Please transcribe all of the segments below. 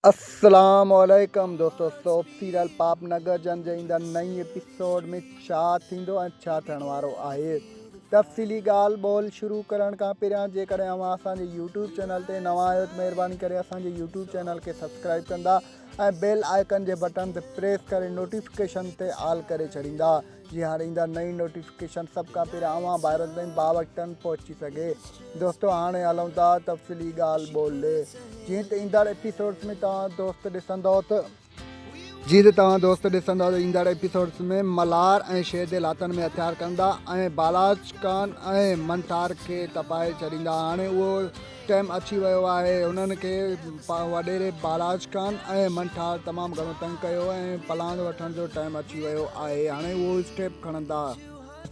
السلام عليڪم دوستو سوپ سيريل پاپ نگر جن جي ايندڙ نئين ايپيسوڊ ۾ ڇا ٿيندو ۽ ڇا ٿيڻ وارو آهي تفصيلي ڳالهه ٻولهه شروع ڪرڻ کان پهريان جيڪڏهن اوهان اسان جي يوٽيوب چينل تي نوان آهيو ته مهرباني ڪري اسان جي يوٽيوب چينل کي سبسڪرائب ڪندا ۽ بيل آئيڪن جي بٽڻ تي پريس ڪري نوٽيفڪيشن تي آل ڪري ڇڏيندا جي هاڻي ايندڙ نئين نوٽيفڪيشن سڀ کان پهريان اوهان ڀائرن تائين باوقتن پهچي سگهي. دوستو هاڻي هلون ٿا تفصيلي ڳالهه ٻولهه ڏي. جيئن ته ايندڙ ايپيسوڊس ۾ توهان دوست ڏسندؤ ته. جيئن ته توهان دوست ڏسندؤ ته ايندڙ ايپيسوڊس ۾ ملهار ۽ شيردل هٿن ۾ هٿيار کڻندا ۽ بالاچ خان ۽ منٺار کي تپائي ڇڏيندا. هاڻي اهو ٽائيم اچي ويو آهي هنن کي وڏيري بالاچ خان ۽ منٺار تمام گهڻو تنگ ڪيو ۽ پلاند وٺڻ جو ٽائيم اچي ويو آهي هاڻي اهو اسٽيپ کڻندا.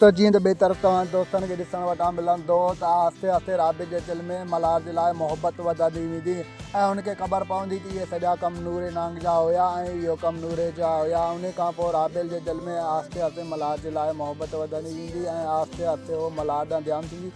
ته جيئن ته ٻئي طرف توهان دوستن کي ڏسڻ وٽان ملندو ته آهستي آهستي رابط جي دل ۾ ملهار جي لاء محبت وڌندي ويندي ۽ هن کي خبر پوندي ته اهي سڄا ڪم نوري نانگ جا هيا ۽ اهو ڪم نوري جا هيا انهي کان پوء رابيل جي دل ۾ آهستي آهستي ملهار جي لاء محبت وڌندي ويندي ۽ آهستي آهستي هو ملهار ڏانهن ڌيان ٿيندي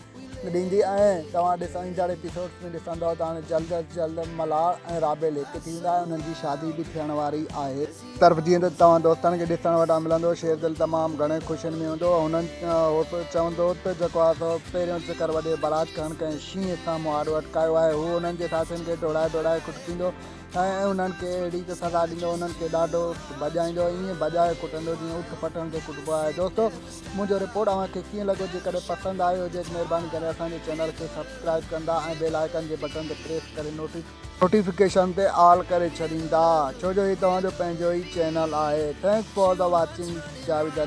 ڏيندي ۽ توهان ڏس ايندڙ ايپيسوڊس ۾ ڏسندؤ ته هاڻي جلد از جلد ملهار ۽ رابيل هڪ ٿي ويندا ۽ انهن جي شادي به ٿيڻ واري آهي. طرف جيئن ته توهان دوستن کي ڏسڻ وٽان ملندو شيردل تمام گهڻي خوشين ۾ هوندو هنن هو چوندو ته جيڪو آهي سو پهريون چڪر وڏي براج کڻ ڪنهن شينهن سان مهاڏو اٽڪايو آهي هو انهن جي ساٿين کي ڊوڙائي ڊوڙائي ڪٽڪيندو ۽ انهن کي اهڙي ته سزا ڏيندو انهن کي ڏاڍو ڀڄائيندو ائين ڀڄائي ڪٽندو جيئن اٺ پٽڻ تي ڪٽبو آهي دوستو منهنجو رپورٽ اوهان کي ڪيئن لڳو جيڪڏهن پسند آيو هجي ته مهرباني ڪري اسان جي چينل کي سبسڪرائب ڪندا ۽ بيل آئيڪن جي بٽڻ تي پريس ڪري نوٽيفڪيشن تي آل ڪري ڇڏيندا ڇو جو هي توهان جو پنهنجو ئي چينل آهي thanks for the watching Javed Ali.